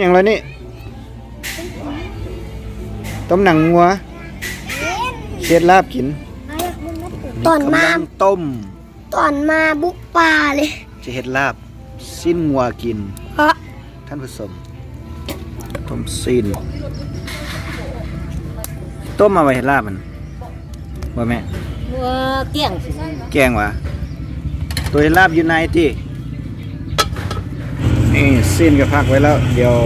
ຫຍັງລະນີ້? ຕົ້ມໜັງງົວ ເຮັດລາບກິນ. ຕອນມາ ກຳລັງຕົ້ມ ຕອນມາບຸກປ່າເລີຍ ຈະເຮັດລາບຊີ້ນງົວກິນ. ເພາະ ທ່ານຜູ້ຊົມ ຕົ້ມຊີ້ນ ຕົ້ມເອົາໄວ້ເຮັດລາບຫັ້ນ ບໍ່ແມ່? ບໍ່ ແກງຊິ ແກງຫວາ? ໂຕເຮັດລາບຢູ່ໃນຕິ. ນີ້ຊີ້ນກໍພັກໄວ້ແລ້ວ ດຽວ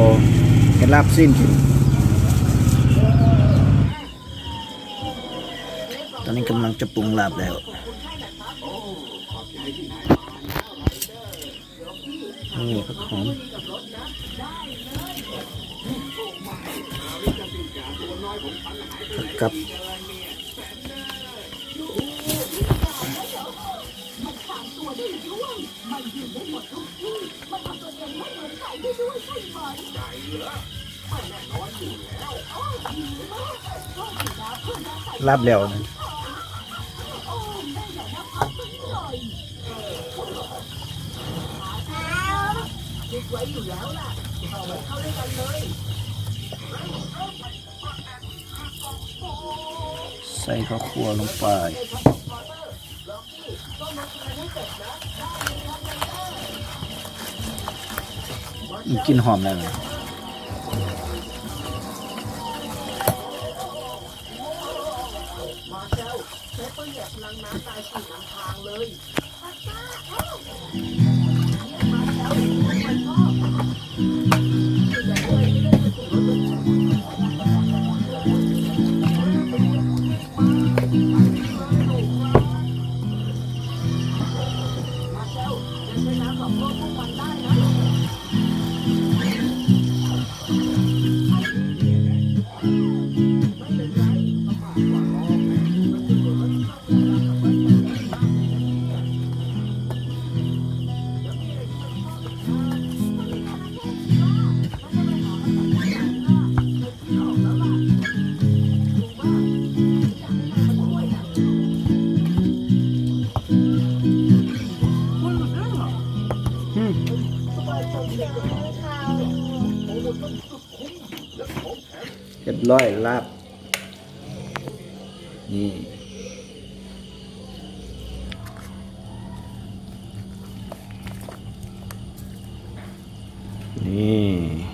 ເຮັດລາບຊີ້ນກິນ. ຕອນນີ້ກຳລັງຈະປຸງລາບແລ້ວ. ນີ້ຜັກຫອມ ຜັກກັບ ລາບແລ້ວ. ໃສ່ເຂົ້າຂົ້ວລົງໄປ. ອືມ ກິ່ນຫອມແລ້ວນະ. ຮຽບຮ້ອຍ ລາບ ນີ້ ນີ້.